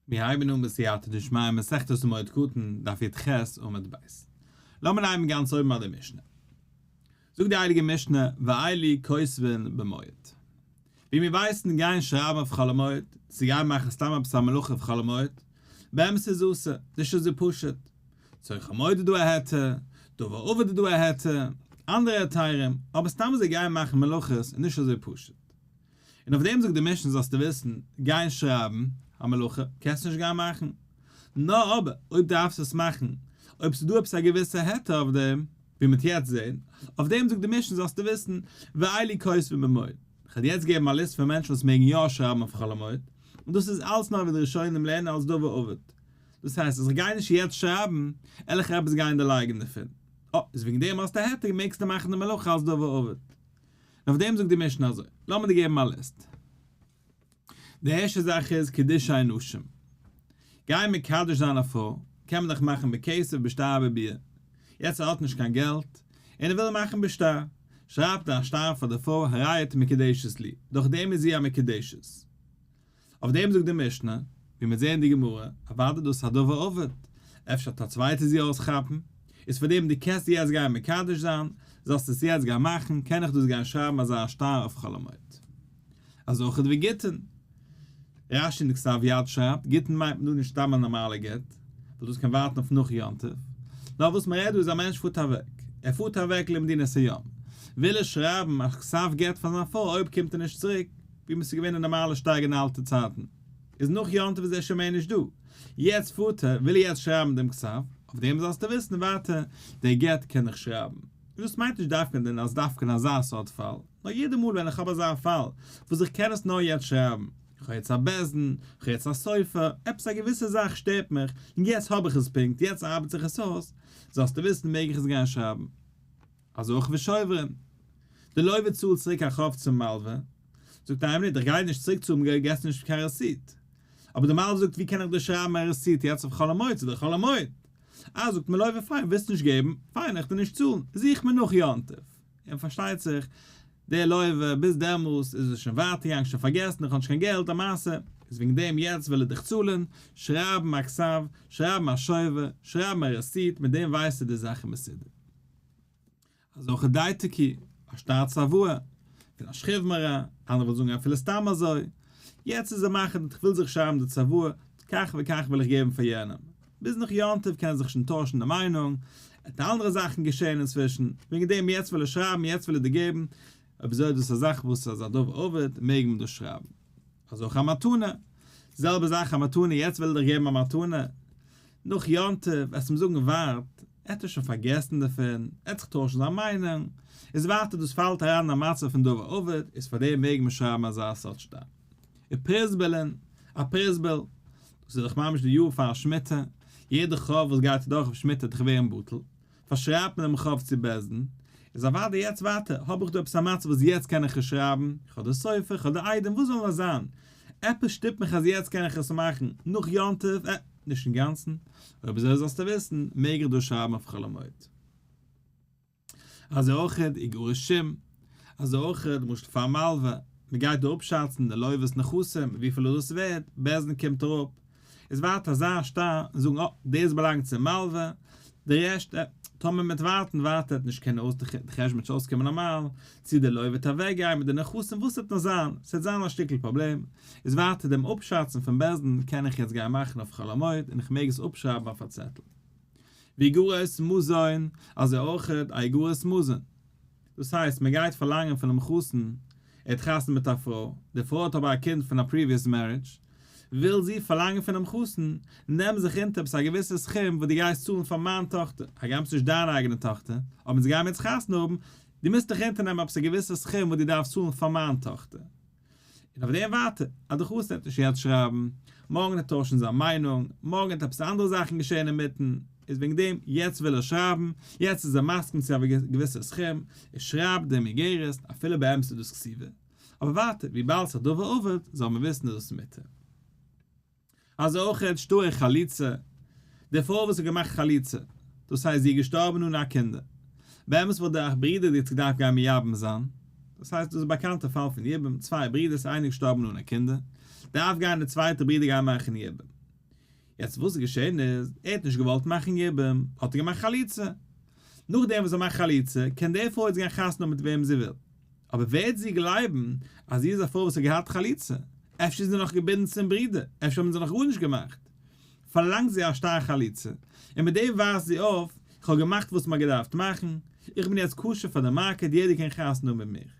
מיר הייבן אן בסייעתא דשמיא מסכת מועד קטן, דף י"ח עמוד ב'. לאמיר הייבן גאנץ אויבן ביי די משנה. זאגט די הייליגע משנה, ואלו כותבין במועד. ווי מיר ווייסן גיין שרייבן אויף חול המועד, צו גיין מאכן סתם עפעס א מלאכה אויף חול המועד, באמת איז אסור, נישט אזוי פשוט. צורך המועד איז דא א היתר, דבר אבד איז דא א היתר, אנדערע היתרים, אבער סתם אזוי גיין מאכן מלאכות איז נישט אזוי פשוט. און אויף דעם זאגט די משנה זאלסטו וויסן, גיין שרייבן א מלאכה קענסטו נישט גיין מאכן, נאר אבער אויב דארפסט עס מאכן, אויב ס'איז דא עפעס א געוויסע היתר אויף דעם, ווי מ'וועט יעצט זען, אויף דעם זאגט די משנה זאלסטו וויסן, ואלו כותבין במועד. כ'וועל יעצט געבן א ליסט פון מענטשן וואס מעגן יא שרייבן אויף חול המועד, און דאס איז אלץ נאר ווי די ראשונים לערנען אלס דבר אבד. דאס הייסט אז כ'גיי נישט יעצט שרייבן, על איך עפעס גיין דערלייגן דערפון. אה, איז וועגן דעם האסטו א היתר מעגסטו מאכן די מלאכה אלס דבר אבד. און אויף דעם זאגט די משנה אזוי, לאמיר דיר געבן א ליסט. די ערשטע זאך איז קידושי נשים. גיי מקדש זיין א פרוי, קען מען דאך מאכן בכסף בשטר בביאה. יעצט ער האט נישט קיין געלט, און ער וויל מאכן בשטר. שרייבט ער א שטר פאר די פרוי הרי את מקודשת לי, דורך דעם איז זי א מקודשת. אויף דעם זאגט די משנה, ווי מיר זעען די גמרא, אוודאי דאס איז א דבר אבד, אפשר האט א צווייטער זי אויסכאפן, איז פאר דעם דו קענסט יעצט גיין מקדש זיין, זאלסט עס יעצט גיין מאכן, קען איך דאס גיין שרייבן אזא שטר אויף חול המועד. אזוי אויך ווי גיטין. רש"י אין די כתב יד שרייבט, גיטין מיינט מען דא נישט סתם א נארמאלע גט, ווייל דאס קען ווארטן אויף נאך יום טוב, נאר וואס מען רעדט דא איז א מענטש פארט אוועק, ער פארט אוועק למדינת הים, וויל ער שרייבן א כתב גט פאר זיין פרוי אויב קומט ער נישט צוריק, ווי עס איז געווען די נארמאלע שטייגער אין אלטע צייטן, איז נאך יום טוב איז ער שוין מער נישט דא, יעצט פארט ער, וויל ער יעצט שרייבן דעם כתב, אויף דעם זאלסטו וויסן ווייטער, דער גט קען איך שרייבן. און דאס מיינט נישט דווקא דען אז דווקא אין אזא סארט פאל, נאר יעדע מאל ווען איך האב אזא פאל וואס איך קען עס נאר יעצט שרייבן, איך האב יעצט א בית דין, איך האב יעצט א סופר, עפעס א געוויסע זאך שטערט מיך, און יעצט האב איך עס פונקט, יעצט ארבעט זיך עס אויס, זאלסטו וויסן מעג איך עס גיין שרייבן. אזוי אויך ושוברים. די לוה צאלט צוריק א חוב צום מלווה, זאגט ער איין מינוט איך גיי נישט צוריק צאלן מיר געסט נישט קיין receipt. אבער די מלווה זאגט ווי קען איך דיר שרייבן א receipt יעצט אויף חול המועד ס'איז דאך חול המועד. אה זאגט מלווה פיין ווילסט נישט געבן, פיין איך דיר נישט צאלן, זוך מיר נאך יום טוב. און פארשטייט זיך דער לוה ביז דעמאלס איז עס שוין ווייטער געגאנגען שוין פארגעסן איך האב נישט קיין געלט א מעשה איז וועגן דעם יעצט וויל ער דיך צאלן, שרייבן א כתב, שרייבן א שובר, שרייבן א receipt מיט דעם ווייסטו די זאך איז מסודר. אזעלכע דייתיקי, א שטר צוואה, פון א שכיב מרע, אנדערע וואלטן זאגן אפילו סתם אזוי, יעצט איז ער מחליט איך וויל זיך שרייבן די צוואה, כך וכך וויל איך געבן פאר יענעם, ביז נאך יום טוב קען ער זיך שוין טוישן די מיינונג, עט אנדערע זאכן געשען אינצווישן, וועגן דעם יעצט וויל ער שרייבן יעצט וויל ער דיר געבן, אויב אזוי איז דאס א זאך וואס איז א דבר אבד מעג מען דאס שרייבן. אזוי אויך א מתנה, זעלבע זאך א מתנה, יעצט וויל ער דיך געבן א מתנה, נאך יום טוב וועסט אים זאגן ווארט, ער האט עס שוין פארגעסן דערפון, ער האט זיך טוישן זיין מיינונג, איז ווייטער דאס פאלט אריין אין א מצב פון דבר אבד, איז פאר דעם מעג מען שרייבן אזא סארט שטר. ופרוזבולין, א פרוזבול, דאס איז דאך ממש די יאר פאר שמיטה, יעדע חוב וואס גייט אדורך אויף שמיטה וועט דאך ווערן בטל, פארשרייבט מען דעם חוב צו בית דין, איז אוודאי יעצט ווייטער, האב איך דא עפעס א מצב וואס יעצט קען איך עס שרייבן, איך האב די סופר, איך האב די עדים, וואס זאל נאר זיין, עפעס שטופט מיך אז יעצט קען איך עס מאכן, נאך יום טוב, אה, נישט אינגאנצן, אויב אזוי זאלסטו וויסן, מעג איך דא שרייבן אויף חול המועד. אזוי אויך איגרות שום, אזוי אויך למשל פאר מלווה, מען גייט דא אפשאצן די לווה'ס נכסים, וויפיל איז דאס ווערד, בית דין קומט אראפ, איז ווייטער אזא שטר און זאגן אה, דאס באלאנגט צום מלווה, די רעשט, אה, טאמער מען וועט ווארטן ווייטער וועט נישט קענען אויס די חשבון נישט אויסקומען נארמאל, צו די לווה וועט אוועק גיין מיט די נכסים וואס וועט נאר זיין, ס'וועט זיין א שטיקל פראבלעם, איז ווייטער דעם אפשאצן פון בית דין קען איך יעצט גיין מאכן אויף חול המועד און איך מעג עס אפשרייבן אויף א צעטל. ואיגרות מזון, אזוי אויכעט א איגרות מזון. דאס הייסט מען גייט פארלאנגען פונעם חתן, ער האט חתונה מיט א פרוי, די פרוי האט אבער א קינד פון א previous marriage, וויל זי פארלאנגען פונעם חתן, נעם זיך אונטער עפעס א געוויסע סכום וואס דו גייסט צאלן פאר מיין טאכטער, הגם ס'נישט דיין אייגענע טאכטער, אבער אונז גיימיר יעצט חתונה האבן, דו מוזט דיך אונטערנעמען עפעס א געוויסע סכום וואס דו דארפסט צאלן פאר מיין טאכטער. און אויף דעם ווייטער, אז די חתן וועט נישט יעצט שרייבן, מארגן וועט ער טוישן זיין מיינונג, מארגן וועט עפעס אנדערע זאכן געשען אינמיטן, איז וועגן דעם יעצט וויל ער שרייבן, יעצט איז ער מסכים צו א געוויסע סכום, ער שרייבט דעם איגרת, אפילו באמת איז דאס כתיבה. אבער ווייטער, וויבאלד ס'איז א דבר אבד, זאל מען וויסן איז דאס מותר. אזוי אויך שטרי חליצה, די פרוי וואס האט געמאכט חליצה, דאס הייסט זי איז געשטארבן אן א קינדער, באמת וואלט די ברודער יעצט געדארפט גיין מייבם זיין, דאס הייסט דאס איז באקאנטע פאל פון יבום, צוויי ברודערס איינער איז געשטארבן אן א קינדער, דארף גיין די צווייטע ברודער גיין מאכן יבום. יעצט וואס איז געשען איז, ער האט נישט געוואלט מאכן יבום, האט ער געמאכט חליצה. נאכדעם וואס ער מאכט חליצה, קען די פרוי יעצט גיין חתונה האבן מיט וועם זי וויל. אבער וועט זי גלייבן אז זי איז א פרוי וואס האט געהאט חליצה? אפשר איז זי נאך געבינדן צום ברודער, אפשר האבן זיי נאך גארנישט געמאכט. פארלאנגט זי א שטר חליצה, און מיט דעם ווייזט זי אויף, איך האב געמאכט וואס מ'האט געדארפט מאכן, איך בין יעצט כשר פאר די market, יעדער קען חתונה האבן מיט מיר.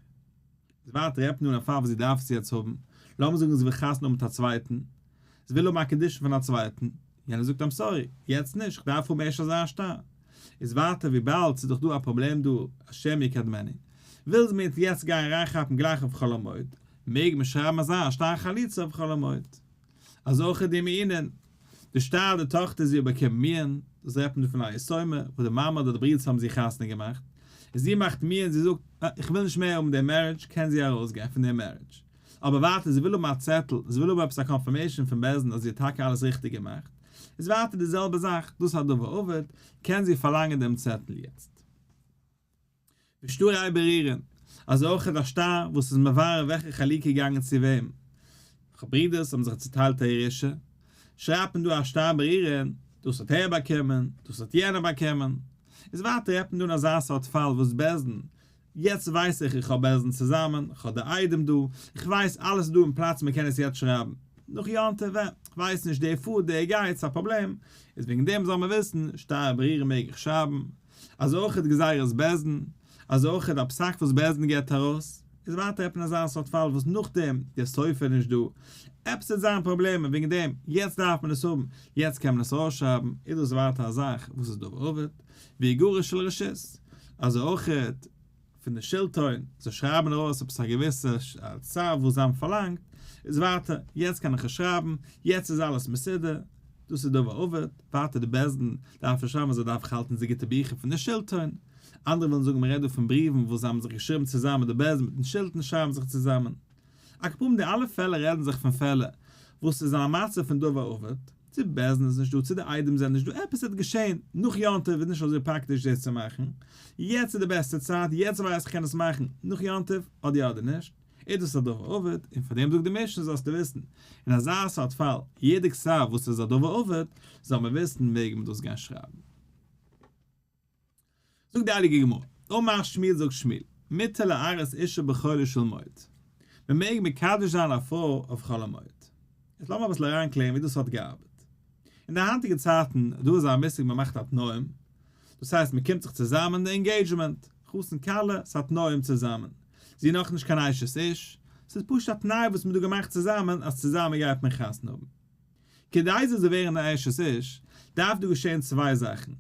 איז ווייטער רעדט מען אן א פאל וואס זי דארף עס יעצט האבן, לאמיר זאגן זי וויל חתונה האבן מיט א צווייטן, זי וויל האבן א קידושין פון א צווייטן, יענער זאגט I'm sorry, יעצט נישט, איך דארף האבן ערשט אזא שטר. איז ווייטער וויבאלד ס'איז דאך דא א פראבלעם דא, השם יקדמני, וויל זי מיר יעצט גיין אריינכאפן גלייך אויף חול המועד, מעג מען שרייבן אזא שטר חליצה אויף חול המועד. אזוי אויך איז די מיאונען. די שטר די טאכטער זי האט באקומען מיאון, דאס רעדט מען דא פון א יתומה, וואס די מאמע אדער די ברידערס האבן זי חתונה געמאכט, און זי מאכט מיאון, זי זאגט, אה, איך וויל נישט מער האבן די marriage, קען זי ארויסגיין פון די marriage. אבער ווייטער, זי וויל האבן א צעטל, זי וויל האבן עפעס א confirmation פון בית דין אז זי האט טאקע אלעס ריכטיג געמאכט, איז ווייטער די זעלבע זאך, דאס איז א דבר אבד, קען זי פארלאנגען דעם צעטל יעצט. ושטרי בירורין, אזוי אויך איז א שטר וואס איז מברר וועלכע חלוקה איז געגאנגען צו וועם. ברידערס האבן זיך צוטיילט א ירושה, שרייבט מען דא א שטר בירורין, דאס האט ער באקומען, דאס האט יענער באקומען. איז ווייטער רעדט מען דא אין אזא סארט פאל וואס בית דין, יעצט ווייס איך איך האב בית דין צוזאמען, איך האב די עדים דא, איך ווייס אלעס איז דא אין פלאץ מען קען עס יעצט שרייבן. נאך יום טוב, אה, כ'ווייס נישט דער פארט דער גייט, ס'איז א פראבלעם, איז וועגן דעם זאל מען וויסן, שטר בירורין מעג איך שרייבן. אזוי אויך איז גזירת בית דין, אזוי אויך איז א פסק וואס בית דין געבט ארויס, איז ווייטער עפען אזא סארט פאל וואס נאכדעם דער סופר איז נישט דא, עפעס וועט זיין פראבלעמען וועגן דעם, יעצט דארף מען עס האבן, יעצט קען מען עס ארויסשרייבן, איז דאס ווייטער א זאך וואס איז דבר אבד, ואיגרות של רשות, אזוי אויך פון די שלטון, זיי שרייבן ארויס עפעס א געוויסע צו וואס זיי האבן פארלאנגט, איז ווייטער, יעצט קען איך עס שרייבן, יעצט איז אלעס מסודר, דאס איז דבר אבד, ווייטער די בית דין דארף נישט שרייבן אז ער דארף זיך האלטן צו גוטע ביכער פון די שלטון, אנדערע ווילן זאגן מען רעדט דא פון בריוון וואס זיי האבן זיך געשריבן צוזאמען די בית דין מיטן שלטון שרייבן זיך צוזאמען. על כל פנים די אלע פעלער רעדן זיך פון פעלער וואס איז א מצב פון דבר אבד, צו בית דין איז נישט דא צו די עדים זענען נישט דא עפעס וועט געשען נאך יום טוב איז נישט אזוי פראקטיש דאס צו מאכן, יעצט איז די בעסטע צייט יעצט ווייס איך קען עס מאכן נאך יום טוב אדער יא אדער נישט. איז דאס א דבר אבד, און פאר דעם זאגט די משנה זאלסטו וויסן, אין אזא סארט פאל, יעדע כתב וואס איז א דבר אבד, זאל מען וויסן מעג מען דאס גיין שרייבן. זאגט די הייליגע גמרא, אמר שמואל זאגט שמואל, מותר לארס אשה בחולו של מועד, מען מעג מקדש זיין א פרוי אויף חול המועד. יעצט לאמיר אביסל אריינקלערן ווי דאס האט געארבעט. אין די היינטיגע צייטן איז דא אזא מושג מען מאכט א תנאים, דאס הייסט מען קומט זיך צוזאמען די engagement, חתן כלה, ס'א תנאים צוזאמען. זי איז נאכנישט קיין אשת איש, ס'איז פשוט א תנאי וואס מ'האט דא געמאכט צוזאמען אז צוזאמען גייט מען חתונה האבן. כדי זי זאל ווערן א אשת איש, דארף דא געשען צוויי זאכן.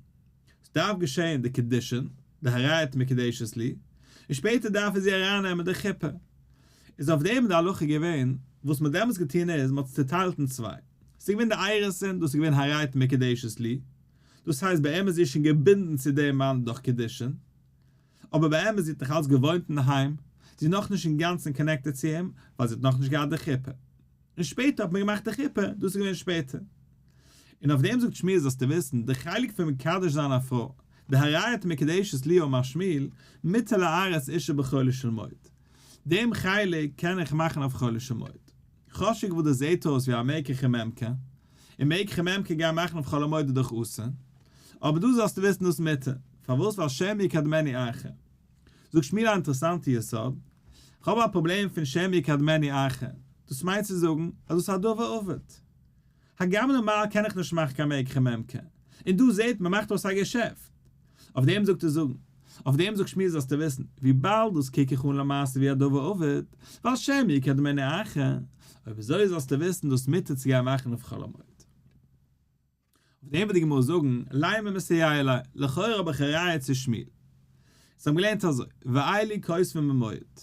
ס'דארף געשען די קידושין, די הרי את מקודשת לי, און שפעטער דארף ער זי ארייננעמען די חופה. איז אויף דעם די הלכה געווען, וואס מ'האט דעמאלטס געטון איז, מ'האט עס צוטיילט אין צוויי. ס'איז געווען די אירוסין, דאס איז געווען הרי את מקודשת לי, דאס הייסט באמת זי איז שוין געבינדן צו דעם מאן דורך קידושין, אבער באמת זי האט נאך אלץ געוואוינט אינדערהיים, זי איז נאכנישט אינגאנצן connected צו אים, ווייל זי האט נאכנישט געהאט די חופה. און שפעטער האט מען געמאכט די חופה, דאס איז געווען שפעטער. און אויף דעם זאגט שמואל זאלסטו וויסן, די חלק פון מקדש זיין א פרוי, די הרי את מקודשת לי אמר שמואל, מותר לארס אשה בחולו של מועד. דעם חלק קען איך מאכן אויף חולו של מועד. כאטשיג וואס דאס זעט אויס ווי א מקח וממכר, און מקח וממכר גיין מאכן אויף חול המועד איז דאך אסור, אבער דא זאלסטו וויסן דאס מותר, פארוואס ווייל שמא יקדמנו אחר. זאגט שמואל א אינטערעסאנטע יסוד, כ'האב א פראבלעם פון שמא יקדמנו אחר, דאס מיינט צו זאגן אז דאס איז א דבר אבד. הגם נארמאל קען איך נישט מאכן קיין מקח וממכר, און דא זעט מען מאכט אויס א געשעפט. אויף דעם זאגט ער זאגן, אויף דעם זאגט שמואל זאלסטו וויסן, וויבאלד דאס קוק איך אן למעשה ווי א דבר אבד, ווייל שמא יקדמנו אחר, אויב אזוי זאלסטו וויסן דאס מותר צו גיין מאכן אויף חול המועד. אויף דעם וועט די גמרא זאגן, לימא מסייע ליה, לכאורה האב איך א ראיה צו שמואל. זיי האבן געלערנט אזוי, ואלו כותבין במועד.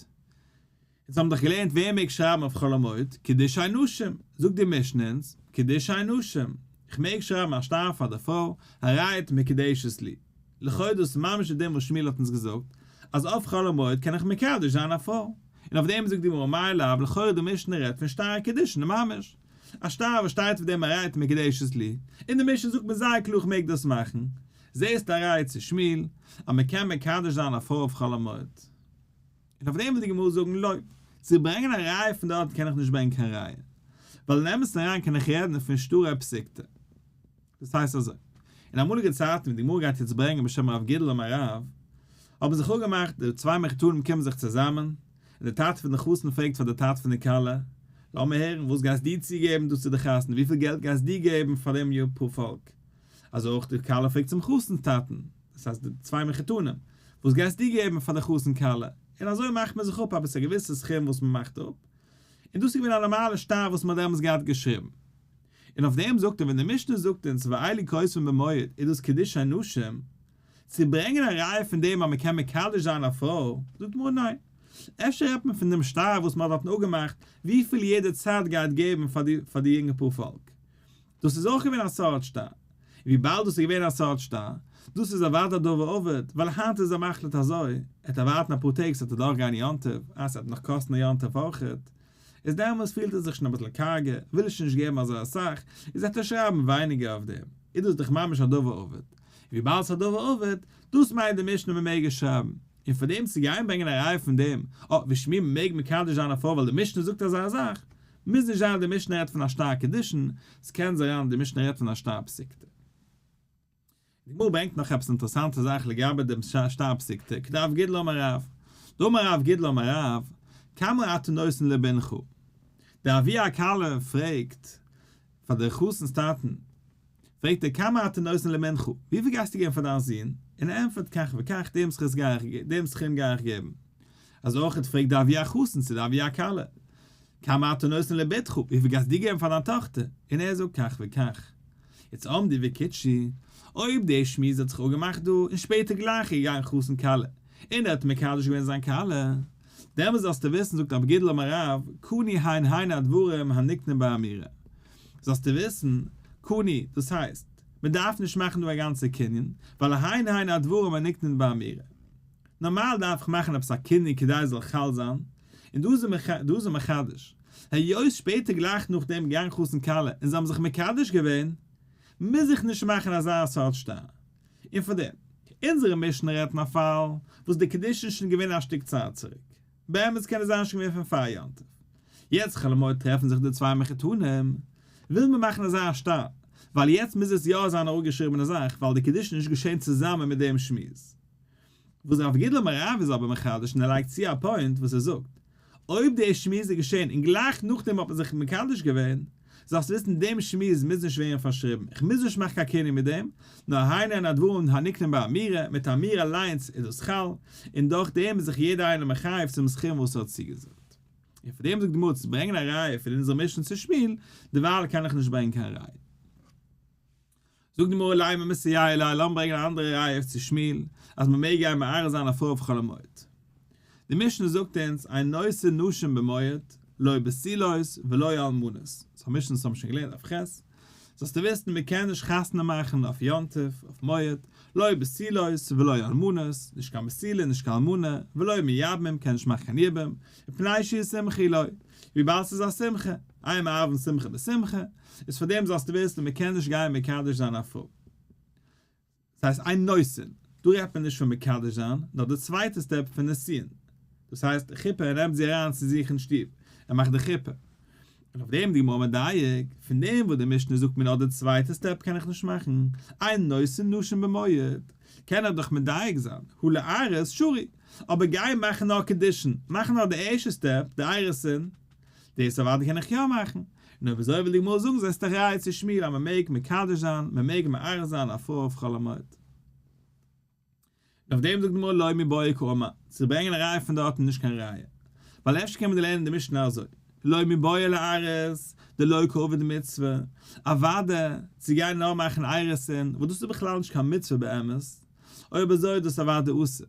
אונז האבן דאך געלערנט ווער מעג שרייבן אויף חול המועד, קידושי נשים, זאגט די משנה אונז, קידושי נשים, איך מעג שרייבן א שטר פאר די פרוי, הרי את מקודשת לי. לכאו' דאס ממש די דין וואס שמואל האט אונז געזאגט, אז אויף חול המועד קען איך מקדש זיין א פרוי. און אויף דעם זאגט די גמרא מאי לאו, לכאורה די משנה רעדט פון שטר קידושין ממש. א שטר וואס שטייט אויף דעם הרי את מקודשת לי, און די משנה זאגט מיר זייער קלאר איך מעג דאס מאכן, זעסט א ראיה צו שמואל אז מען קען מקדש זיין א פרוי אויף חול המועד. און אויף דעם וויל די גמרא זאגן לא, צו ברענגען א ראיה פון דארט קען איך נישט ברענגען קיין ראיה, ווייל אין אמת'ן אריין קען איך רעדן פון שטרי פסיקתא. דאס הייסט אזוי, אין אמאליגע צייטן ווי די גמרא גייט יעצט ברענגען בשם רב גידל אמר רב, האבן זיך אפגעמאכט די צוויי מחותנים קומען זיך צוזאמען, און די טאטע פון די חתן פרעגט פאר די טאטע פון די כלה, לאמיר הערן וואס גייסט דו צוגעבן דא צו די חתונה, וויפיל געלט גייסט דו געבן פאר דעם יאר פארפאלק? אזוי אויך די כלה פרעגט צום חתן'ס טאטן, דאס הייסט די צוויי מחותנים, וואס גייסטו געבן פאר די חתן כלה? און אזוי מאכט מען זיך אפ עפעס א געוויסע סכום וואס מען מאכט אפ, און דאס איז געווען א נארמאלע שטר וואס מען האט דעמאלטס געהאט געשריבן. און אויף דעם זאגט ער ווען די משנה זאגט אונז ואלו כותבין במועד איז דאס קידושי נשים, צו ברענגען א ראיה פון דעם אז מען קען מקדש זיין א פרוי, זאגט די גמרא ניין, אפשר רעדט מען פון דעם שטר וואס מען האט דארטן אפגעמאכט וויפיל יעדע צד גייט געבן פאר די פאר די יונגע פארפאלק, דאס איז אויך געווען א סארט שטר, און וויבאלד דאס איז געווען א סארט שטר, דאס איז אוודאי א דבר אבד, ווייל היינט איז ער מחליט אזוי, ער וועט ערווארטן אפאר טעג ס'וועט אדורך גיין יום טוב, אה ס'וועט נאך קאסטן א יום טוב אויכעט, איז דעמאלס פילט ער זיך שוין אביסל קארגער, וויל ער שוין נישט געבן אזוי אסאך, איז וועט ער שרייבן ווייניגער אויף דעם, איז דאס דאך ממש א דבר אבד, און וויבאלד ס'איז א דבר אבד, דאס מיינט די משנה מ'מעג עס שרייבן, און פאר דעם צו גיין ברענגען א ראיה פון דעם, אה, ווי שמי מ'מעג מקדש זיין א פרוי ווייל די משנה זאגט אזא זאך, מוז נישט זיין די משנה רעדט פון א שטר קידושין, ס'קען זיין די משנה רעדט פון א שטר פסיקתא. די גמרא ברענגט נאך עפעס אינטערעסאנטע זאך לגבי דעם שטר פסיקתא, כדרב גידל אמר רב, דאמר רב גידל אמר רב, כמה אתה נותן לבנך? דער אבי הכלה פרעגט פאר דער חתן'ס טאטן, פרעגט ער כמה אתה נותן לבנך, וויפיל גייסטו געבן פאר דיין זון? און ער ענטפערט כך וכך, דעם זכות גיי איך, דעם סכום גיי איך געבן. אזוי אויך פרעגט דער אבי החתן צו דער אבי הכלה, כמה אתה נותן לבתך, וויפיל גייסטו געבן פאר דיין טאכטער? און ער זאגט כך וכך. יעצט עמדו וקידשו, אויב דער שמועס האט זיך אפגעמאכט דא, און שפעטער גלייך איז געגאנגען חתן כלה, און ער האט מקדש געווען זיין כלה, דעמאלס זאלסטו וויסן זאגט רב גידל אמר רב, קני הן הן הדברים הנקנים באמירה. זאלסטו וויסן, קני, דאס הייסט, מען דארף נישט מאכן דא א גאנצע קנין, ווייל הן הן הדברים הנקנים באמירה. נארמאל דארף איך מאכן עפעס א קנין כדי עס זאל חל זיין, און דא איז ער מחדש, היות שפעטער גלייך נאכדעם געגאנגען חתן כלה און זיי האבן זיך מקדש געווען, מוז איך נישט מאכן אזא סארט שטר. און פארדעם, אונזערע משנה רעדט אין א פאל וואס די קידושין איז שוין געווען א שטיק צייט צוריק, באמת קען עס זיין שוין געווען פון פאר יום טוב, יעצט חול המועד טרעפן זיך די צוויי מחותנים, וויל מען מאכן אזא שטר, ווייל יעצט מוז עס יא זיין א אפגעשריבענע זאך ווייל די קידושין איז נישט געשען צוזאמען מיט דעם שמועס. וואס רב גידל אמר רב איז אבער מחדש און ער לייגט צו א point וואס ער זאגט, אויב דער שמועס איז געשען און גלייך נאכדעם האט מען זיך מקדש געווען, זאלסט וויסן דעם שמועס מוז נישט ווערן פארשריבן, איך מוז נישט מאכן קיין קנין מיט דעם, נאר הן הן הדברים הנקנים באמירה, מיט אמירה אליינס איז דאס חל, און דורך דעם איז זיך יעדער איינער מחייב צום סכום וואס ער האט צוגעזאגט. און פון דעם זאגט די גמרא צו ברענגען א ראיה פון אונזער משנה צו שמואל, דערווייל קען איך נישט ברענגען קיין ראיה. זאגט די גמרא לימא מסייע ליה, לאמיר ברענגען א אנדערע ראיה צו שמואל אז מען מעג גיין מערער זיין א פרוי אויף חול המועד. די משנה זאגט אונז אין נושאין נשים במועד, לא בתולות ולא אלמנות, ס'איז א משנה וואס האבן שוין געלערנט דף ח', זאלסטו וויסן מען קען נישט חתונה מאכן אויף יום טוב, אויף מועד, לא בתולות ולא אלמנות, נישט קיין בתולה נישט קיין אלמנה, ולא מייבמים קען נישט מאכן קיין יבום, מפני שהיא שמחה היא לו, וויבאלד ס'איז א שמחה, אין מערבין שמחה בשמחה, איז פאר דעם זאלסטו וויסן מען קען נישט גיין מקדש זיין א פרוי. דאס הייסט אין נושאין, דא רעדט מען נישט פון מקדש זיין, נאר די צווייטע step פון נישואין, דאס הייסט חופה ער נעמט זי אריין צו זיך אין שטוב, ער מאכט די חופה. און אויף דעם די גמרא מדייק, פון דעם וואס די משנה זאגט מיר נאר די צווייטע step קען איך נישט מאכן, אין נושאין נשים במועד, קען איך דאך מדייק זיין, הא לארס שרי, אבער גיי מאכן נאר קידושין, מאכן נאר די ערשטע step, די אירוסין, דאס אוודאי קען איך יא מאכן, און אויב אזוי וויל די גמרא זאגן זעסט א ראיה צו שמואל אז מען מעג מקדש זיין, מען מעג מארס זיין א פרוי אויף חול המועד. און אויף דעם זאגט די גמרא לא מיבעיא קאמר, צו ברענגען א ראיה פון דארטן איז נישט קיין ראיה, ווייל אפשר קען מען לערנען די משנה אזוי, לא מיבעיא לארס דלא קעביד מצוה, אוודאי צו גיין נאר מאכן אירוסין, וואס דאס איז בכלל נישט קיין מצוה באמת, אויב אזוי איז דאס אוודאי אסור.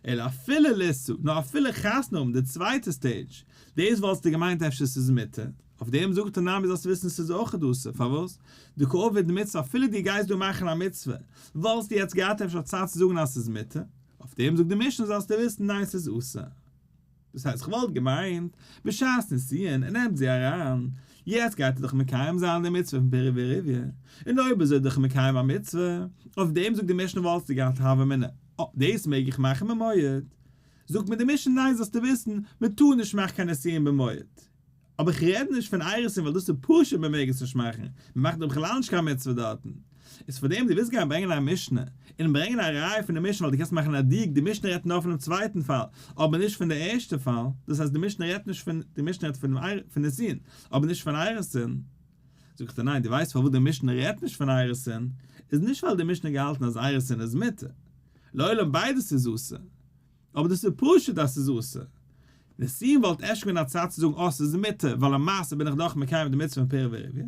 אלא אפילו לישא, נאר אפילו חתונה האבן, די צווייטע stage, דאס וואלסטו געמיינט אפשר ס'איז מותר, אויף דעם זאגט ער נמי זאלסט וויסן ס'איז אויך אסור, פארוואס? דקא עביד מצוה אפילו דו גייסט דא מאכן א מצוה, וואלסטו יעצט געהאט אפשר צייט צו זאגן אז ס'איז מותר, אויף דעם זאגט די משנה זאלסטו וויסן ניין ס'איז אסור. דאס הייסט כ'וואלט געמיינט, בשעת נישואין ער נעמט זי אריין, יעצט גייט ער דאך מקיים זיין די מצוה פון פריה ורביה, און אויב איז ער דאך מקיים א מצוה, אויף דעם זאגט די משנה וואלסטו געהאט הוה אמינא, אה, דאס מעג איך מאכן במועד. זאגט מיר די משנה ניין זאלסטו וויסן, מען טאר נישט מאכן קיין נישואין במועד. אבער איך רעד נישט פון אירוסין ווייל דאס איז פשוט מען מעג עס נישט מאכן, מען מאכט דאך בכלל נישט קיין מצוה דארטן. איז פאר דעם דו ווילסט גיין ברענגען א משנה, און ברענגען א ראיה פון די משנה ווייל דו קענסט מאכן א דיוק די משנה רעדט נאר פונעם צווייטן פאל, אבער נישט פון די ערשטע פאל, דאס הייסט די משנה רעדט נישט פון, די משנה רעדט פון פון נישואין, אבער נישט פון אירוסין. זאג איך דיר ניין, דו ווייסט פארוואס די משנה רעדט נישט פון אירוסין, איז נישט ווייל די משנה האט געהאלטן אז אירוסין איז מותר, לעולם ביידעס איז אסור. אבער דאס איז פשוט אז ס'איז אסור. נישואין וואלט אפשר געווען א צד צו זאגן אה ס'איז מותר ווייל למעשה בין איך דאך מקיים די מצוה פון פריה ורביה.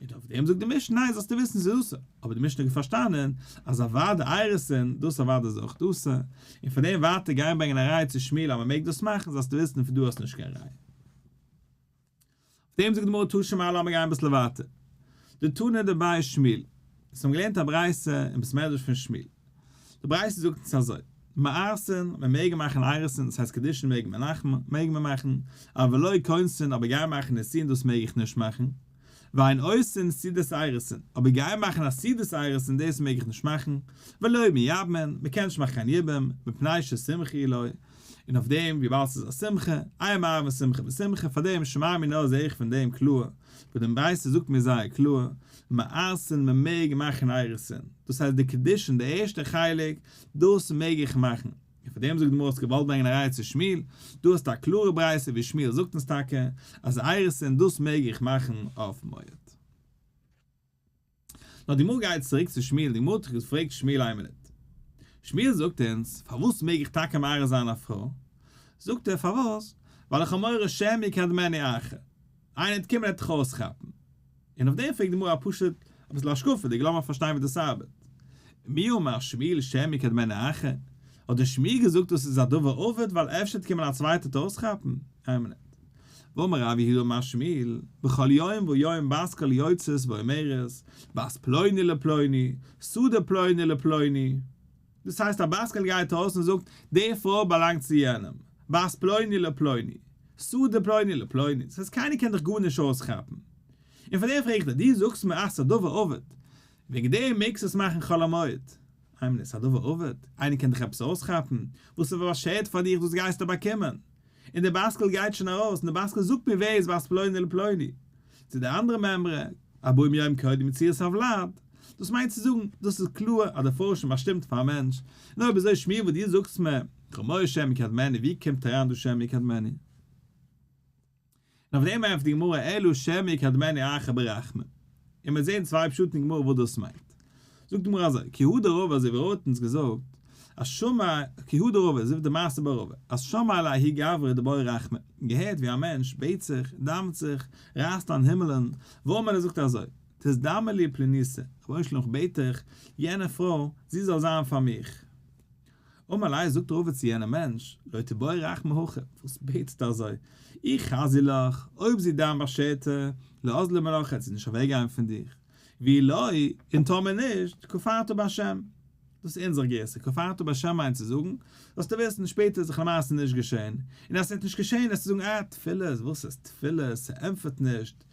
און אויף דעם זאגט די משנה ניין זאלסטו וויסן ס'איז אסור. אבער די משנה האט פארשטאנען אז אוודאי אירוסין דאס אוודאי איז אויך אסור. און פון דעם ווייטער גיין ברענגען א ראיה צו שמואל אז מ'מעג דאס מאכן זאלסטו וויסן פון דא האסט נישט קיין ראיה. אויף דעם זאגט די גמרא תא שמע לאמיר גיין אביסל ווייטער. דתנא דבי שמואל. אונז האבן געלערנט א ברייתא אין בית מדרש פון שמואל. די ברייתא זאגט אונז אזוי, מארסין, מען מעג מאכן אירוסין, דאס הייסט קידושין מעג מען מאכן, מעג מען מאכן, אבל לא כונסין, אבער גיין מאכן נישואין דאס מעג איך נישט מאכן. ואין עושין סעודת אירוסין, אבער גיין מאכן א סעודת אירוסין דאס מעג איך נישט מאכן, ולא מייבמין, מען קען נישט מאכן קיין יבום, מפני ששמחה היא לו, און אויף דעם וויבאלד ס'איז א שמחה, אין מערבין שמחה בשמחה, פאר דעם שמע מינה זעה איך פון דעם קלאר, וואס דעם ברייתא זאגט מיר זייער קלאר, מארסין מען מעג מאכן אירוסין, דאס הייסט די קידושין די ערשטע חלק, דאס מעג איך מאכן, און פאר דעם זאגט די גמרא האסט געוואלט ברענגען א ראיה צו שמואל, דא האסטו א קלארע ברייתא ווי שמואל זאגט אונז טאקע אז אירוסין דאס מעג איך מאכן אויף מועד. נאר די גמרא גייט צוריק צו שמואל, די גמרא האט געפרעגט שמואל איין מינוט, שמואל זאגט אונז פארוואס מעג איך טאקע מארס זיין א פרוי, זאגט ער פארוואס, ווייל איך האב מורא שמא יקדמנו אחר, איינער וועט קומען ער וועט דיך אויסכאפן, און אויף דעם פרעגט די גמרא א פשוט אביסל השקפה'דיג, לאמיר פארשטיין ווי דאס ארבעט, מי אמר שמואל שמא יקדמנו אחר, האט דער שמואל געזאגט דאס איז א דבר אבד ווייל אפשר וועט קומען א צווייטער וועט אויסכאפן, איין מינוט. ואמר רב יהודה אמר שמואל, בכל יום ויום בת קול יוצאת ואומרת, בת פלוני לפלוני, שדה פלוני לפלוני. דאס הייסט א בת קול גייט ארויס און זאגט, די פרוי באלאנגט צו יענעם, בת פלוני לפלוני, שדה פלוני לפלוני, דאס הייסט קיינער קען דיך גארנישט אויסכאפן. און פאר דעם פרעג איך דיר, דו זאגסט מיר אז ס'איז א דבר אבד, וועגן דעם מעגסטו עס מאכן חול המועד. איין מינוט, ס'איז א דבר אבד? איינער קען דיך עפעס אויסכאפן? וואס איז באשערט פאר דיך דאס גייסטו באקומען. און דער בת קול גייט שוין ארויס, און דער בת קול זאגט מיר ווער איז בת פלוני לפלוני. צו די אנדערע מימרא, ארבעים יום קודם יצירת הוולד. דאס מיינט צו זאגן, דאס איז קלאר אז די פרוי איז שוין באשטימט פאר א מענטש. און אויב אזוי שמואל וואס דו זאגסט מיר, כ'האב מורא שמא יקדמנו, ווי קומט אריין דא שמא יקדמנו? און אויף דעם ענטפערט די גמרא אלא שמא יקדמנו אחר ברחמים. און מ'וועט זען צוויי פשטים אין גמרא וואס דאס מיינט. זאגט די גמרא אזוי, כי הא דרבא אזוי ווי רבא האט אונז געזאגט, אז שמע, כי הא דרבא אזוי ווי די מעשה ביי רבא, אז שמע ליה ההוא גברא דבעי רחמי, געהערט ווי א מענטש בעט זיך, דאווענט זיך, רייסט אן הימלען, ואמר ער זאגט אזוי, תזדמן לי פלוניתא, רבונו של עולם כ'בעט דיך, יענע פרוי, זי זאל זיין פאר מיך. אמר ליה זאגט רבא צו יענעם מענטש, לא תיבעי רחמי הכי, וואס בעטסטו אזוי, אי חזיא לך, אויב זי דיין באשערטע, לא אזלא מינך וועט זי נישט אוועקגיין פון דיך, ואי לא, און טאמער נישט, כפרת בהשם. דאס איז אונזער גירסא, כפרת בהשם מיינט צו זאגן, זאלסטו וויסן, שפעטער איז זיך למעשה נישט געשען, און אז ס'וועט נישט געשען וועסטו זאגן אה, תפילות, וואס איז תפילות, ס'ענטפערט נישט,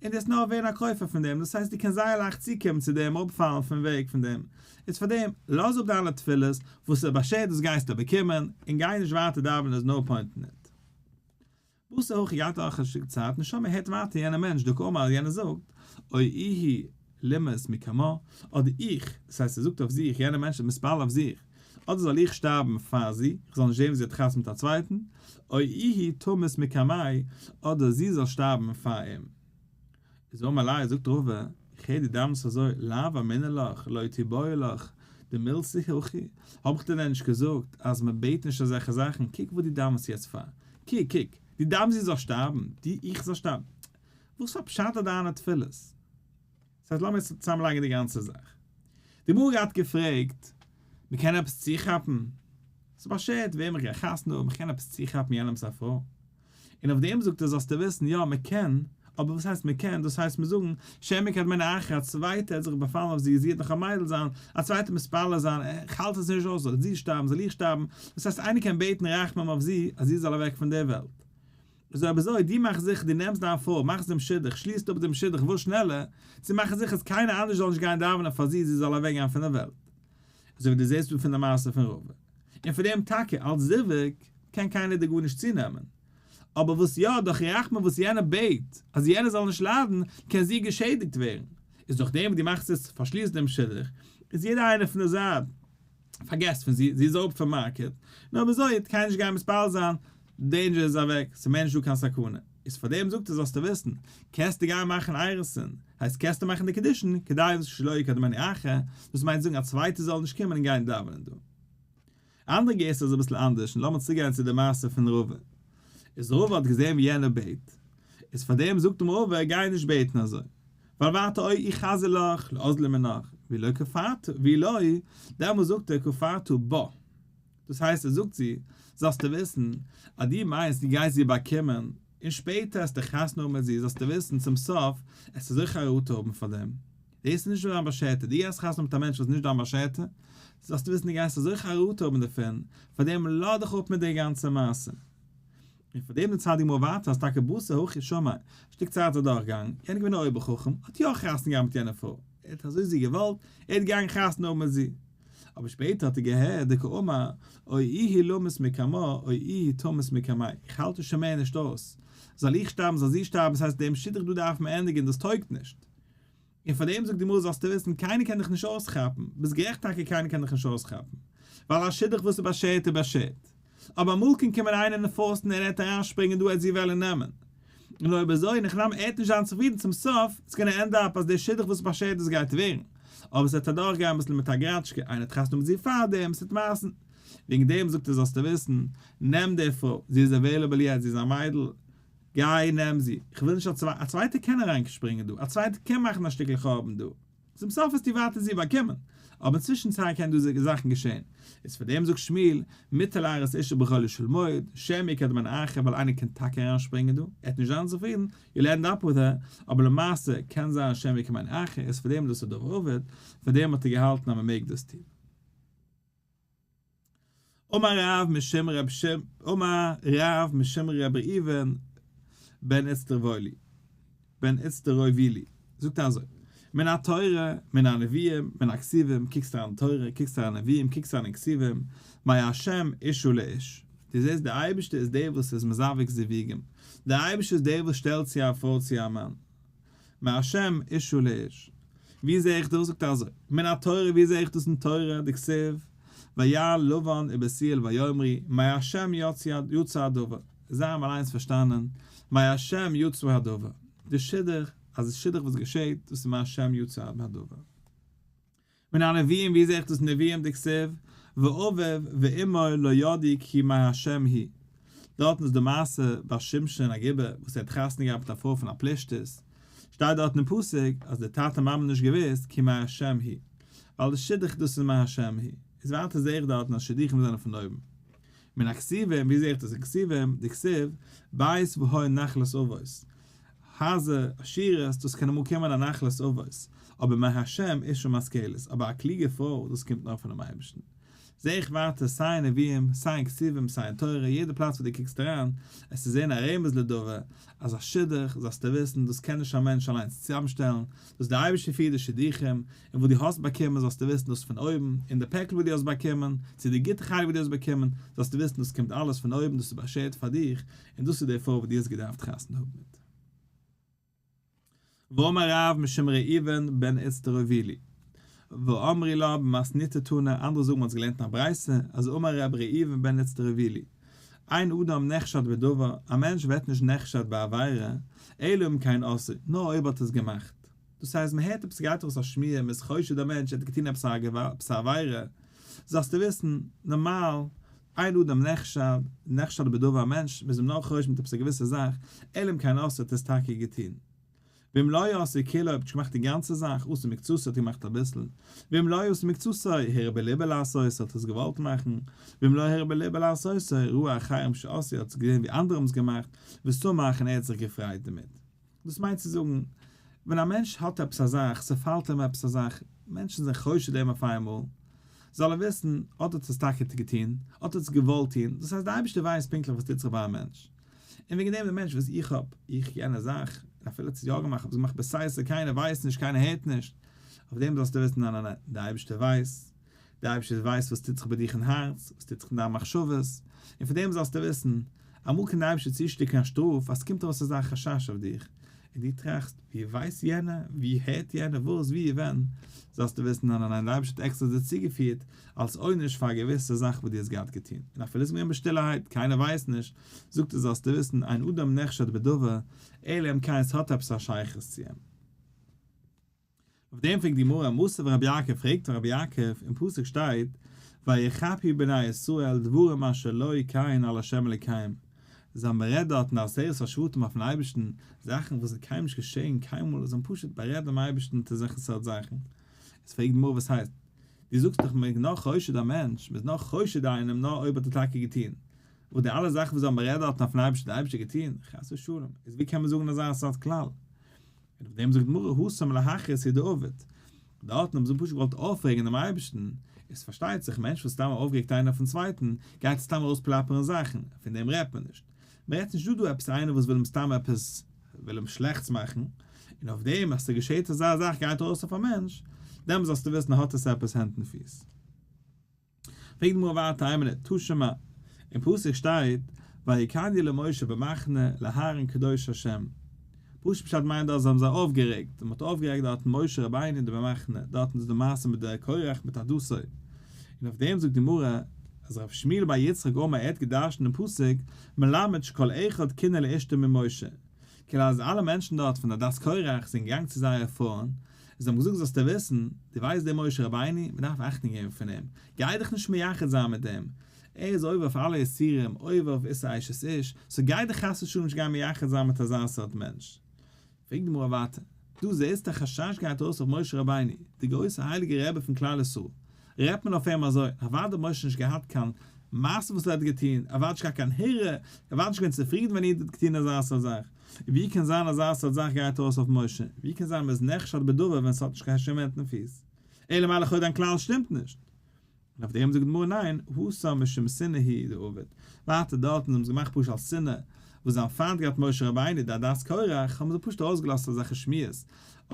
און דו וועסט נאר ווערן א כופר פון דעם, דאס הייסט דו קענסט זייער לייכט צוקומען צו דעם, אפפאלן פון וועג פון דעם, איז פאר דעם, לאז אפ דיינע תפילות, וואס איז באשערט דאס גייסטו באקומען, און גיי נישט ווייטער דאווענען איז no point אין it. בתר הכי גייט אויך א שטיק צייט און שמע הערט ווייטער יענער מענטש דקאמר יענער זאגט, או איהו לימות מקמה, אדער איך, דאס הייסט ער זאגט אויף זיך, יענער מענטש איז מתפלל אויף זיך, אדער זאל איך שטארבן פאר זי, איך זאל נישט זען ווי זי האט חתונה מיט א צווייטן, או איהי תמות מקמיה, אדער זי זאל שטארבן פאר אים. איז אמר ליה, זאגט רבא, איך הער דו דאווענסט אזוי, לאו אמינא לך, לא תיבעי לך, דמילתא הכי, האב איך דיר דען נישט געזאגט אז מען בעט נישט אזעלכע זאכן, קוק וואס דו דאווענסט יעצט פאר, קוק, קוק, דו דאווענסט זי זאל שטארבן, דו, איך זאל שטארבן, וואס פאר פשט האט דיינע תפילות? ס'הייסט לאמיר צוזאמלייגן די גאנצע זאך. די גמרא האט געפרעגט, מ'קען עפעס צוכאפן? ס'איז באשערט וועם איך גיי חתונה האבן, כ'קען עפעס צוכאפן יענעמ'ס א פרוי? און אויף דעם זאגט ער זאלסטו וויסן, יא מ'קען, אבער וואס הייסט מ'קען, דאס הייסט מיר זאגן, שמא יקדמנו אחר, א צווייטער האט זיך באפאלן אויף זי, זי וועט נאך א מיידל זיין, א צווייטער מתפלל זיין, איך האלט עס נישט אויס, זאל זי שטארבן, זאל איך שטארבן, דאס הייסט איינער קען בעטן רחמים אויף זי, אז זי זאל אוועק פון דער וועלט. איז אויב אזוי, דו מאך זיכער דו נעמסט דיין פרוי, מאכסט דעם שידוך, שליסט אפ דעם שידוך וואס שנעלער, צו מאכן זיכער אז קיינער אנדערש זאל נישט גיין דאווענען פאר זי, זי זאל אוועק גיין פון דער וועלט. אזוי ווי דו זעסט דא פון די מעשה פון רבא. און פון דעם טאקע, אלס זיווג, קען קיינער דיר גארנישט צונעמען. אבער וואס יא, דורך רחמים וואס יענער בעט, אז יענער זאל נישט ליידן, קען זי געשעדיגט ווערן. איז דורך דעם וואס דו מאכסט עס פארשליסט דעם שידוך, איז יעדער איינער פון די זייט פארגעסט פון זי, זי איז אראפ פון market, און אויב אזוי וועט קיינער נישט גיין מתפלל זיין, danger איז אוועק, ס'איז מער נישטא קיין סכנה. איז פאר דעם זאגט ער זאלסטו וויסן, קענסטו גיין מאכן אירוסין, הייסט קענסטו מאכן די קידושין, כדי שלא יקדמנו אחר, דאס מיינט זאגן א צווייטער זאל נישט קומען און גיין דאווענען דא. אנדערע גירסא איז אביסל אנדערש, און לאמיר צוגיין צו די מעשה פון רבא. איז רבא האט געזען ווי יענער בעט, איז פאר דעם זאגט אים רבא גיי נישט בעטן אזוי, ווייל ווייטער אוי איך חזיר לך לאזלי מנך, ווי לא כפרת, ווי לא, דעמאלס זאגט ער כפרת בה. דאס הייסט ער זאגט זי, זאלסטו וויסן, אז דו מיינסט דו גייסט זי באקומען, און שפעטער עסטו חתונה האבן מיט זי, זאלסטו וויסן, צום סוף, עסטו אזוי חרטה האבן פאר דעם. דאס איז נישט דיין באשערטע, דו גייסט חתונה האבן מיט א מענטש וואס איז נישט דיין באשערטע, זאלסטו וויסן דו גייסט אזוי חרטה האבן דערפון, פאר דעם לאז דיך אפ מיט די גאנצע מעשה. און פאר דעם דערציילט די גמרא ווייטער אז טאקע בתר הכי שמע, א שטיק צייט איז אדורכגעגאנגען, יענער איז געווען א אויבער חכם, האט יא חתונה געהאט מיט יענע פרוי, ער האט אזוי זי געוואלט, ער האט געגאנגען חתונה האבן מיט זי. אבער שפעטער האט ער געהערט דקאמר, או איהי למות מקמה, או איהי תמות מקמי, איך האלט עס שוין מער נישט אויס, זאל איך שטארבן זאל זי שטארבן, ס'הייסט דעם שידוך דא דארף מען ענדיגן, דאס טויגט נישט. און פאר דעם זאגט די גמרא זאלסטו וויסן קיינער קען דיך נישט אויסכאפן, ביסט גערעכט טאקע קיינער קען דיך נישט אויסכאפן, ווייל א שידוך וואס איז באשערט איז באשערט, אבער אמאל קען קומען איינער און force ן און ער וועט אריינשפרינגען דא ער וועט זי וועלן נעמען, און אויב אזוי אין הכי נמי ער וועט נישט זיין צופרידן צום סוף, it's gonna end up אז דער שידוך וואס איז באשערט דאס גייט ווערן, אבער עס וועט אדורך גיין אביסל מיט א גראטשקע, איינער האט חתונה מיט זי פארדעם, עס וועט מעשה'ן. וועגן דעם זאגט ער זאלסטו וויסן, נעם די פרוי, זי איז available יעצט, זי איז א מיידל, גיי נעם זי, איך וויל נישט א צווייטער קען אריין שפרינגען דא, א צווייטער קען מאכן א שטיקל חורבן דא, צום סוף וועסטו ווייטער זי באקומען, אבער אינצווישן צייט קען דא זאכן געשען, איז פאר דעם זאגט שמואל, מותר לארס אשה בחולו של מועד, שמא יקדמנו אחר ווייל איינער קען טאקע אריין שפרינגען דא, ער וועט נישט זיין צופרידן, you'll end up with her, אבער למעשה קען זיין שמא יקדמנו אחר, איז פאר דעם דאס איז דבר אבד, פאר דעם האט ער געהאלטן אז מען מעג דאס טון. אמר רב משום רב אמר רב משום רב ראובן בן איצטרובולי בן איצטרובילי זאגט אזוי, מן התורה, מן הנביאים, מן הכתובים, קוקסט אריין אין תורה, קוקסט אריין אין נביאים, קוקסט אריין אין כתובים, מהשם אשה לאיש, דו זעסט דער אייבערשטער איז דער וואס איז מזווג זיווגים, דער אייבערשטער איז דער וואס שטעלט צו א פרוי צו א מאן, מהשם אשה לאיש. ווי זעה איך דאס? זאגט ער אזוי, מן התורה ווי זעה איך דאס אין תורה, דכתיב, ויעל לבן ובתואל ויאמרו, מהשם יצא הדבר, זיי האבן אליינס פארשטאנען, מהשם יצא הדבר, די שידוך, אז די שידוך וואס געשעט, דאס איז מהשם יצא הדבר. מן הנביאים ווי זעה איך דאס נביאים דכתיב ואביו ואמו לא ידעו כי מה' היא דארטן איז די מעשה ביי שמשון הגיבור וואס ער האט חתונה געהאט מיט א פרוי פון א פלישתית שטייט דארטן אין פסוק אז די טאטע מאמע האבן נישט געוואוסט כי מה' היא ווייל די שידוך דאס איז מה' היא איז ווייטער זעה איך דארטן אז שידוכים זענען פון אויבן מן הכתובים ווי זעה איך דאס אין כתובים דכתיב בית והון נחלת אבות הייזער, עשירות, דאס קען אמאל קומען א נחלת אבות, אבער מה' אשה משכלת, אבער א קלוגע פרוי, דאס קומט נאר פונעם אייבערשטן. זע איך ווייטער סיי אין נביאים, סיי אין כתובים, סיי אין תורה, יעדע פלאץ וואו דו קוקסט אריין, עס איז זען א רמז לדבר, אז א שידוך, זאלסטו וויסן, דאס קען נישט א מענטש אליינס צוזאמשטעלן, דאס דער אייבערשטער פירט די שידוכים, און וואס דו האסט באקומען זאלסטו וויסן דאס פון אויבן, און די פעקל וואס דו האסט באקומען, צו די גוטע חלק וואס דו האסט באקומען, זאלסטו וויסן דאס קומט אלעס פון אויבן, דאס איז באשערט פאר דיך, און דאס איז די פרוי וואס דו האסט געדארפט חתונה האבן מיט. ואמר רב משום ראובן בן איצטרובילי, ואמרי לה במתניתא תנא, אנדערע זאגן מ'האט עס געלערנט אין א ברייתא, אז אמר רב ראובן בן איצטרובילי, אין אדם נחשד בדבר, א מענטש ווערט נישט נחשד בעבירה, אלא אם כן עשאו, נאר אויב האט עס געמאכט. דאס הייסט מען הערט עפעס ס'גייט ארויס א שמועה, מ'איז חושד א מענטש ער האט געטון עפעס א עבירה, זאלסטו וויסן, נארמאל, אין אדם נחשד, נחשד בדבר א מענטש, מ'איז אים נאר חושד מיט עפעס א געוויסע זאך, אלא אם כן עשאו האט עס טאקע געטון. ואם לא עשאו כולו אויב האט נישט געמאכט די גאנצע זאך, עשה מקצתו האט געמאכט אביסל, ואם לא עשה מקצתו, הרהר בלבו לעשותו האט עס געוואלט מאכן, ואם לא הרהר בלבו לעשותו, ראה אחרים שעשאו האט עס געזען ווי אנדערע האבן עס געמאכט, ושמח און ער האט זיך געפרייט דערמיט. דאס מיינט צו זאגן, ווען א מענטש האט עפעס א זאך, ס'פאלט אים עפעס א זאך, מענטשן זענען חושד אים אויף איינמאל, זאל ער וויסן, אט האט עס טאקע געטון, אט האט עס געוואלט טון, דאס הייסט דער אייבערשטער ווייסט פונקטליך וואס טוט זיך ביי א מענטש. און וועגן דעם דער מענטש וואס איך האב, איך יענע זאך, און אפילו האט עס יא געמאכט, האב עס געמאכט בסתר, קיינער ווייסט נישט, קיינער הערט נישט, אויף דעם זאלסטו וויסן, ניין ניין ניין, דער אייבערשטער ווייסט, דער אייבערשטער ווייסט וואס טוט זיך ביי דיך אין הארץ, וואס טוט זיך אין דיין מחשבות, און פון דעם זאלסטו וויסן, אמאל קען דער אייבערשטער צושיקן א שטראף אז ס'קומט ארויס אזא חשש אויף דיך. און דו טראכסט, ווי ווייסט יענער, ווי הערט יענער, וואס, ווי, ווען, זאלסטו וויסן, ניין ניין ניין, דער אייבערשטער האט עקסטער דיר צוגעפירט אלס עונש פאר א געוויסע זאך וואס דו האסט געהאט געטון, און אפילו עס איז געווען בשטילערהייט, קיינער ווייסט נישט, זאגט ער זאלסטו וויסן, אין אדם נחשד בדבר, אלא אם כן עס האט עפעס א שייכות צו אים. אויף דעם פרעגט די גמרא, מתיב רבי יעקב פרעגט רבי יעקב, אין פסוק שטייט, ויחפאו בני ישראל דברים אשר לא כן על ה' אלוקיהם, זיי האבן בארעדט דארט אין די עשרת השבטים אויפן אייבערשטן, זאכן וואס איז קיינמאל נישט געשען, קיינמאל, זיי האבן פשוט בארעדט דעם אייבערשטן מיט אזעלכע סארט זאכן. איז פרעגט די גמרא וואס הייסט? דו זאגסט דאך מען איז נאר חושד א מענטש, מען איז נאר חושד איינעם נאר אויב האט ער טאקע געטון, וואס די אלע זאכן וואס זיי האבן בארעדט דארטן אויפן אייבערשטן האט דער אייבערשטער געטון? חס ושלום, איז ווי קען מען זאגן אזא סארט כלל? און אויף דעם זאגט די גמרא התם להכעיס הוא דעבד, דארטן האבן זיי פשוט געוואלט אויפרעגן דעם אייבערשטן, איז פארשטייט זיך מענטש וואס סתם אויפגערעגט איינער אויפן צווייטן, גייט סתם ארויספלאפערן זאכן, פון דעם רעדט מען נישט, מען רעדט נישט דא דא עפעס איינער וואס וויל אים סתם עפעס וויל אים שלעכטס מאכן, און אויף דעם אז ס'געשעט אזא זאך גייט ארויס אויף א מענטש, דעמאלס זאלסטו וויסן האט עס עפעס הענט און פיס. פרעגט די גמרא ווייטער איין מינוט, תא שמע, אין פסוק שטייט ויקנאו למשה במחנה לאהרן קדוש השם, פשוט פשט מיינט דאס זיי האבן זיי אויפגערעגט, מען האט אויפגערעגט דארטן משה רבינו אין די במחנה, דארטן איז די מעשה מיט די קורח מיט עדתו, און אויף דעם זאגט די גמרא אז ר' שמואל בר יצחק אמר ער האט געדרשנט דעם פסוק מלמד שכל אחד קינא לאשתו ממשה, כאילו אז אלע מענטשן דארט פון עדת קורח זענען געגאנגען צו זייערע פרויען, און זיי האבן געזאגט זאלסטו וויסן, דו ווייסט דער משה רבינו, מען דארף אכטונג געבן פון אים, גיי דיך נישט מייחד זיין מיט אים, ער איז עובר אויף אלע איסורים, עובר אויף איסור אשת איש, so גיי דיך חס ושלום נישט גיין מייחד זיין מיט אזא סארט מענטש. פרעגט די גמרא ווייטער, דו זעסט א חשש גייט ארויס אויף משה רבינו, די גרויסע הייליגע רבי פון כלל ישראל, רעדט מען אויף אים אזוי, אוודאי האט משה נישט געהאט קיין מעשה וואס ער האט געטון, אוודאי נישט געהאט קיין הרהור, אוודאי נישט געווען צופרידן ווען איד האט געטון אזא סארט זאך, און ווי קען זיין אזא סארט זאך גייט ארויס אויף משה, ווי קען זיין מען איז נחשד בדבר ווען ס'האט נישט קיין שום הענט און פיס, אלא מאי לכאו' דיין כלל שטימט נישט. און אויף דעם זאגט די גמרא ניין, התם משום שנאה הוא דעבד, ווייטער דארטן זיי האבן עס געמאכט פשוט אלס שנאה, וואס זיי האבן פיינט געהאט משה רבינו די עדת קורח, האבן זיי פשוט ארויסגעלאזט אזעלכע שמועות,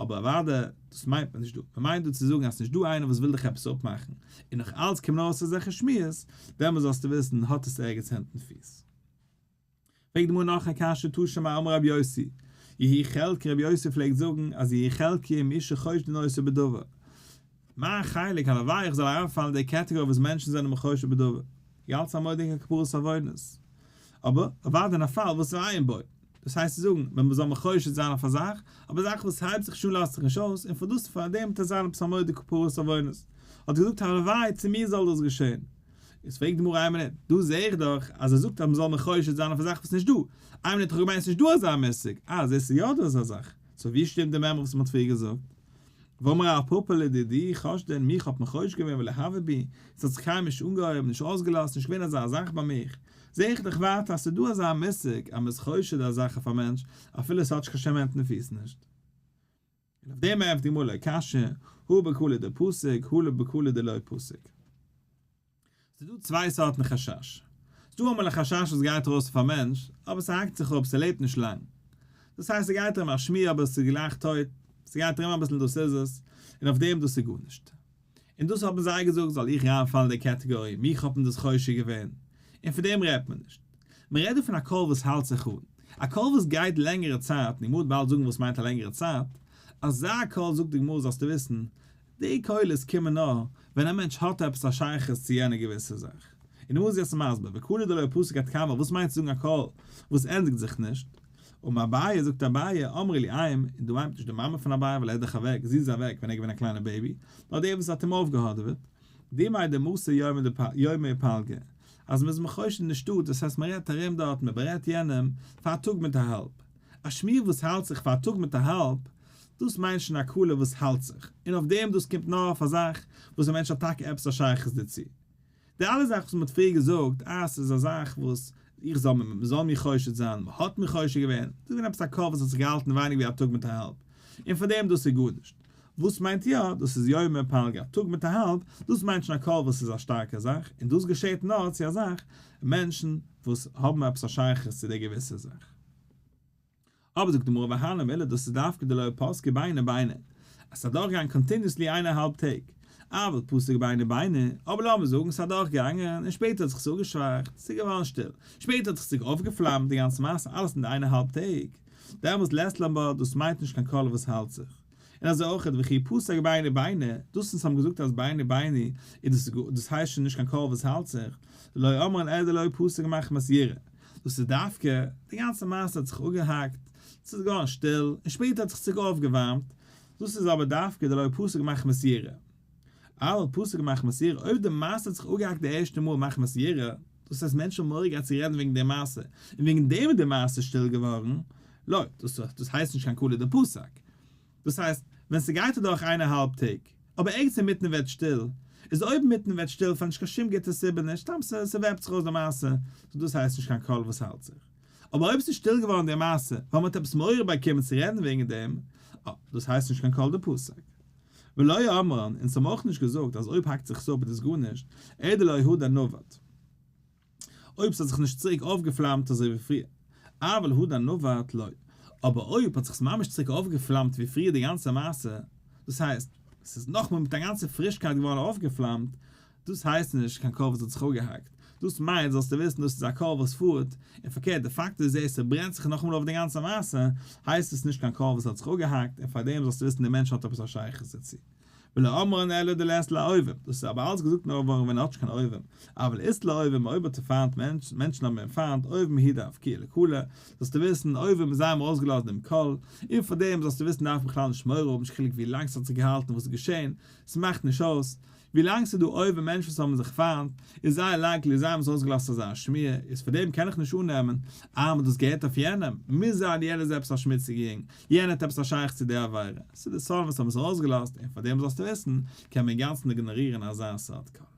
אבער אוודאי דאס מיינט מען נישט דא, מען מיינט דא צו זאגן אז ס'נישט דא איינער וואס וויל דיך עפעס אפמאכן, און נאך אלץ קומען ארויס אזעלכע שמועות, דעמאלס זאלסטו וויסן האט עס ערגעץ הענט און פיס. פרעגט די גמרא נאך א קשיא תא שמע אמר רבי יוסי, יהי חלקי רבי יוסי פלעגט זאגן אז יהי חלקי עם מי שחושדין אותו בדבר, מיין חלק הלוואי איך זאל אריינפאלן אין די קעטעגארי וואס מענטשן זענען מחושד בדבר, אלץ א מורא'דיגע כפרת עוונות, אבער אוודאי אין א פאל וואס איז אין בו, דאס הייסט צו זאגן ווען מ'זאל מחושד זיין אויף א זאך, אבער א זאך וואס הייבט זיך נישט אן לאזט זיך נישט אויס, און פאר דאס פאר דעם וועט עס זיין עפעס א מורא'דיגע כפרת עוונות, האט געזאגט הלוואי צו מיר זאל דאס געשען. איז פרעגט די גמרא איין מינוט, דא זעה איך דאך אז ער זאגט אז מ'זאל מחושד זיין אויף א זאך וואס איז נישט דא, איין מינוט איך האב געמיינט ס'נישט דא אזא מושג, אה זעסט ס'איז יא דא אזא זאך, so ווי שטימט די מימרא וואס מ'האט פריער געזאגט? ואמר רב פפא לדידי חשדן מיך האט מען חושד געווען ולא הוה בי, ס'האט זיך קיינמאל נישט אנגעהויבן, נישט אויסגעלאזט, נישט געווען אזא זאך ביי מיך, זעה איך דאך ווייטער אז ס'איז דא אזא מושג אז מ'איז חושד א זאך אויף א מענטש אפילו ס'האט נישט קיין שום הענט און פיס נישט. און אויף דעם ענטפערט די גמרא לא קשיא, הא בקלא דפסיק, הא בקלא דלא פסיק. ס'איז דא צוויי סארטן חשש. ס'איז דא אמאל א חשש וואס גייט ארויס אויף א מענטש, אבער ס'האקט זיך אפ, ס'לעבט נישט לאנג. דאס הייסט ס'גייט ארום א שמועה אבער ס'איז גלייך טויט, ס'גייט ארום אביסל און דאס איז עס, און אויף דעם דאס איז גארנישט. און דאס האבן זיי געזאגט זאל איך אריינפאלן אין די קעטעגארי, מיך האט מען דאס חושד געווען, און פון דעם רעדט מען נישט. מען רעדט דא פון א קול וואס האלט זיך אן, א קול וואס גייט לענגערע צייט, און די גמרא וועט באלד זאגן וואס מיינט א לענגערע צייט, אזא קול זאגט די גמרא זאלסטו וויסן, די קולות קומען נאר ווען א מענטש האט עפעס א שייכות צו יענע געוויסע זאך. און די גמרא איז יעצט מסביר, וקלא דלא פסיק עד כמה, וואס מיינט צו זאגן א קול וואס ענדיגט זיך נישט? אמר אביי, זאגט אביי, אמרה לי אם, און דא מיינט נישט די מאמע פון אביי ווייל ער איז דאך אוועק, זי איז אוועק ווען ער איז געווען א קליינע baby, נאר דער וואס האט אים אויפגעהאדעוועט, דמי דמתא יומא ופלגא, אז מ'איז מחושד אין די שטאט, דאס הייסט מ'רעדט ארום דארט, מ'בארעדט יענעם, פאר א טאג מיט א האלב. א שמועה וואס האלט זיך פאר א טאג מיט א האלב, דאס מיינט שוין א קללה וואס האלט זיך, און אויף דעם דאס קומט נאר אויף א זאך וואס א מענטש האט טאקע עפעס א שייכות דערצו. די אלע זאכן וואס מ'האט פריער געזאגט אז ס'איז א זאך וואס איך זאל מיר, מ'זאל מיר חושד זיין, מ'האט מיר חושד געווען, דאס איז געווען עפעס א קול וואס האט זיך געהאלטן ווייניג ווי א טאג מיט א האלב, און פאר דעם דאס איז גארנישט. וואס מיינט יא, דאס איז יומא ופלגא, א טאג מיט א האלב, דאס מיינט שוין א קול וואס איז א שטארקע זאך, און דאס געשעט נאר צו א זאך, מענטשן וואס האבן עפעס א שייכות צו די געוויסע זאך. אבער זאגט די גמרא והני מילי דאס איז דווקא דלא פסקי ביני ביני, אז ס'איז אדורכגעגאנגען continuously איין און א האלב טעג, אבל פסק ביני ביני, אבער לאמיר זאגן ס'איז אדורכגעגאנגען און שפעטער האט זיך עס אפגעשוואכט, ס'איז געווארן שטיל, שפעטער האט זיך עס צוריק אויפגעפלאמט די גאנצע מעשה אלעס אין די איין און א האלב טעג. דעמאלס לית לן בה, דאס מיינט נישט קיין קול וואס האלט זיך. און אזוי אויך וכי פסק ביני ביני, דאס אונז האבן געזאגט אז ביני ביני איז דאס דאס הייסט שוין נישט קיין קול וואס האלט זיך, לא אמרן אלא דלא פסק מחמת יראה, דאס איז דווקא, די גאנצע מעשה האט זיך אפגעהאקט, ס'איז געווארן שטיל, און שפעטער האט זיך צוריק אויפגעווארמט, דאס איז אבער דווקא דלא פסק מחמת יראה. אבל פסק מחמת יראה, אויב די מעשה האט זיך אפגעהאקט די ערשטע מאל מחמת יראה, דאס הייסט מענטשן האבן מורא געהאט צו רעדן וועגן די מעשה, און וועגן דעם איז די מעשה שטיל געווארן, לא, דאס דאס הייסט נישט קיין קלא דפסק. דאס הייסט, ווען ס'גייט אדורך איין א האלב טעג, אבער ערגעץ אינמיטן ווערט שטיל, איז אויב אינמיטן ווערט שטיל פאר נישט קיין שום גוטע סיבה נישט, סתם ס'וועפט זיך אויס די מעשה, סאו דאס הייסט נישט קיין קול וואס האלט זיך. אבער אויב ס'איז שטיל געווארן די מעשה ווייל מ'האט עפעס מורא באקומען צו רעדן וועגן דעם, אה, דאס הייסט נישט קיין קול דפסק. ולא אמרן, אונז האבן אויך נישט געזאגט אז אויב האקט זיך עס אפ איז דאס גארנישט, אלא דלא הדר נבט. אויב ס'האט זיך נישט צוריק אויפגעפלאמט אזוי ווי פריער. אבל הדר נבט לא. אבער אויב האט זיך עס ממש צוריק אויפגעפלאמט ווי פריער די גאנצע מעשה, דאס הייסט, ס'איז נאכמאל מיט א גאנצע פרישקייט געווארן אויפגעפלאמט, דאס הייסט נישט קיין קול וואס האט זיך אפגעהאקט, דאס מיינט זאלסטו וויסן דאס איז א קול וואס פארט, און פארקערט די פאקט אז דו זעסט ס'ברענט זיך נאכאמאל אויף די גאנצע מעשה, הייסט עס נישט קיין קול וואס האט זיך אפגעהאקט, און פארדעם זאלסטו וויסן די מענטש האט עפעס א שייכות דערצו. ולא אמרן אלא דלית ליה אויבים, דאס איז אבער אלץ געזאגט נאר ווארן ווען ער האט נישט קיין אויבים, אבל אית ליה אויבים אויב האט ער פיינט מענטשן, מענטשן האבן אים פיינט, אויבים הוא דאפקוה לקלא, זאלסטו וויסן, אויבים זיי האבן ארויסגעלאזט דעם קול, און פארדעם זאלסטו וויסן דארף מען בכלל נישט מורא האבן, נישט חילוק ווי לאנג ס'האט זיך געהאלטן וואס איז געשען, ס'מאכט נישט אויס, ווילאנג ס'איז דא אויבים מענטשן וואס האבן זיך פיינט, איז זייער likely זיי האבן עס אויסגעלאזט אזא שמועה, איז פאר דעם קען איך נישט אננעמען אה מ'האט דאס געהערט אויף יענעם, מוז זיין יענער איז עפעס א שמוציגע יונג, יענער האט עפעס א שייכות צו די עבירה, ס'איז די שונאים וואס האבן עס ארויסגעלאזט, און פאר דעם זאלסטו וויסן, קען מען אינגאנצן איגנארירן אזא סארט קול.